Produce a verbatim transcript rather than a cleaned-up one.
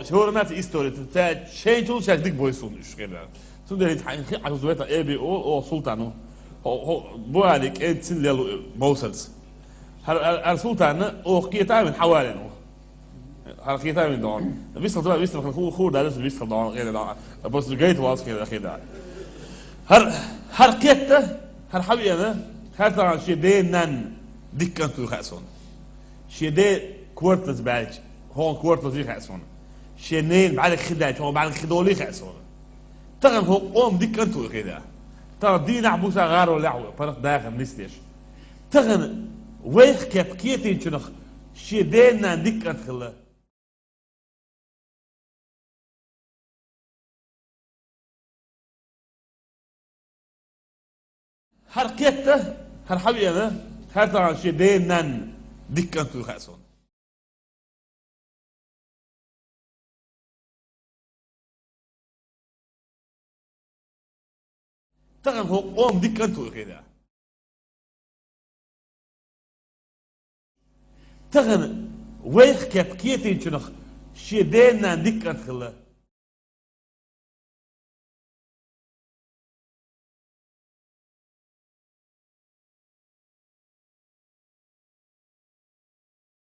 ХӀора наций истори, ца шайчул шайх дика бой суна уьш хир. Цундела хьан хи Ӏазуз вайта эби о, о султан ву. Хо, хо, буали кӀен цин лелу Мовсарца. Хьар, хьар, хьар султанна о кхетавин хьавалин ву. Хьар кхетавин дон. Висхал, висхал, ху, ху, да, висхал дон, ху, да. Просто гайт валс хир, хир, да. ХӀар, хӀар кхетта, хӀар хьавеана, хӀар тахана шен ден нан диккан ту хасун. Шен де кварталс баьлча, хӀун кварталс хасун. Шен нен бӀарг хи даьлча, хӀун бӀарг хи доли хасун. Тахана хӀун къом диккан ту хида. Тахана дийнахь буса гӀаро лехь ву, парах даха нисдеш. Тахана вайх кеп кхетинчунах шен ден нан диккан хилла. ХӀар кхетта, хӀар хьавеана, хӀар тахана шен ден нан диккан ту хасун. Тахана хӀун къом диккан ту хида. Тахана вайх кеп кхетинчунах шен ден нан диккан хилла.